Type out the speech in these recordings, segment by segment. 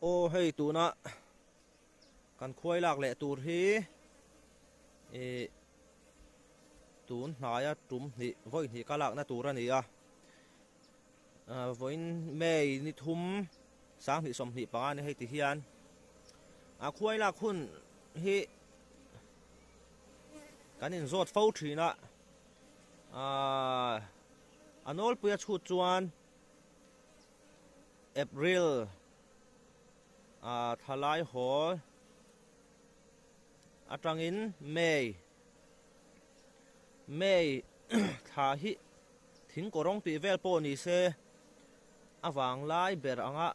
Aw hei tuna kan khuai lak leh tur hi ih tun hnaia tum hnih vawi hnih ka lakna tur a ni a ah vawiin May ni thum sanghnih 25 ni hei ti hian a khuai lak hun hi kan inzawt fo thin a ah a nawlpui a chhut chuan. April ah thalai haw atangin May May thla hi thing kawrawng tih vel pawh ni se a vang lai ber anga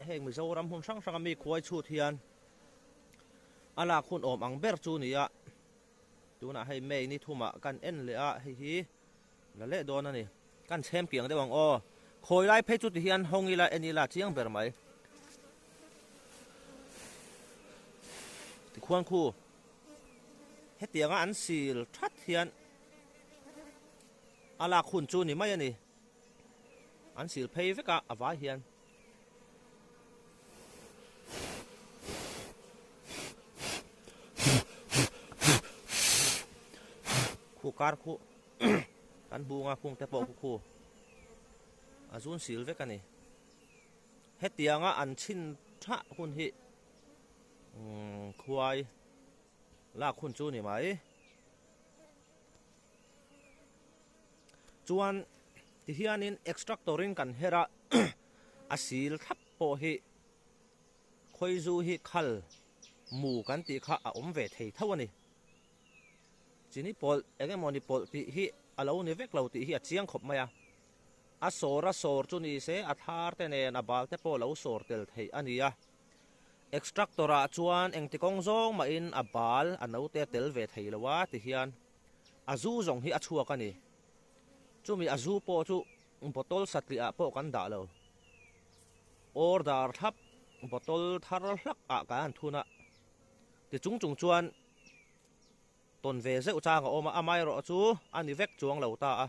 heng Mizoram hmun hrang hranga mi khuai chhut hian a lak hun awm ang ber chu ni a tunah hei May ni thumah kan en leh a hei hi La leh dawn a ni. Kan chhem kiang deuh ang aw. Khawi lai phei chu ti hian hawng ila en ila chiang ber mai. Tikhuan khu hetianga an sil that hian a lak hun chu ni mai a ni. An sil phei vek a a vai hian. Khu kar khu kan bunga khung te pawh khu khu a zun sil vek a ni. Hetianga an chhin thah hun hi khuai lak hun chu ni mai. Chuan tihianin extractor in kan her a a sil thlap pawh hi khawizu hi khal mu kan tih kha a awm ve thei tho a ni. Chini pawlh eng emaw ni pawlh tih hi a lo ni vek lo tih hi a chiang khawp mai a. A sawr a sawr chu ni se a thar te nen a bal te pawh lo sawr tel theih a ni a. Extractor ah chuan engti kawng zawng mahin a bal a note tel ve thei lo a ti hian a zu zawng hi a chhuak a ni. Chumi a zu pawh chu bottle satliah ah pawh kan dah lo. Order thlap bottle thar hlak ah kan han thun a. Ti chung chung chuan tawn ve zeuh chang a awm a, amaherawh chu a ni vek chuang lo ta a.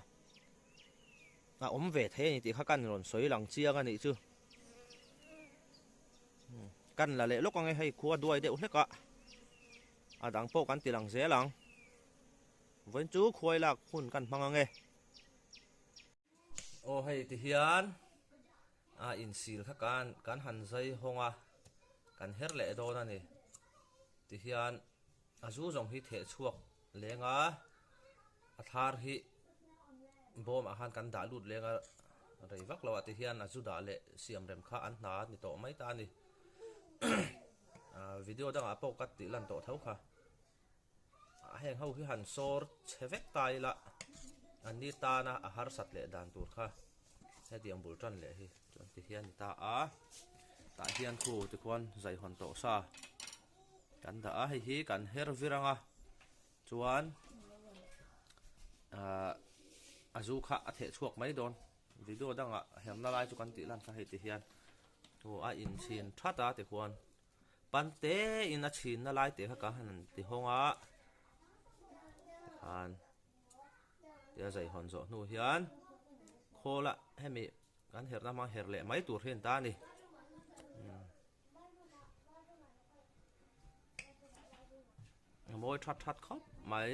A awm ve thei a ni tih kha kan rawn sawi lang chiang a nih chu. Kan la leh lawk ang e, hei khua duai deuh hlek a, a dang pawh kan ti lang zel ang. Vawiin chu khuai lak hun kan hmang ang e. Aw hei ti hian a insil kha kan kan han zai hawng a, kan her leh dawn a ni. Ti hian a zu zawng hi theh chhuak leng a, a thar hi bawm ah khan kan dah lut leng a, rei vak lo ah ti hian a zu dah leh siam rem kha an hna a ni tawh mai ta a ni. Video dangah pawh ka tih lan tawh tho kha. Heng ho hi han sawr chhe vek ta ila an ni tana a harsat leh dan tur kha hetiang bul tan leh hi chuan ti hian ni ta a tah hian khu tikhuan zaihawn tawh sa kan dah a hei hi kan her vir anga chuan ahh a zu kha a theh chhuak mai dawn video dangah herna lai chu kan tih lan kha hei ti hian aw a inchhin that a tikhuan. Pante in a chhinna lai te kha ka han ti hawng a tikhan tia zai hawn zawh hnu hian khawl a hemi kan herna hmang her leh mai tur hi an ta a ni. A mawi that that khawp mai.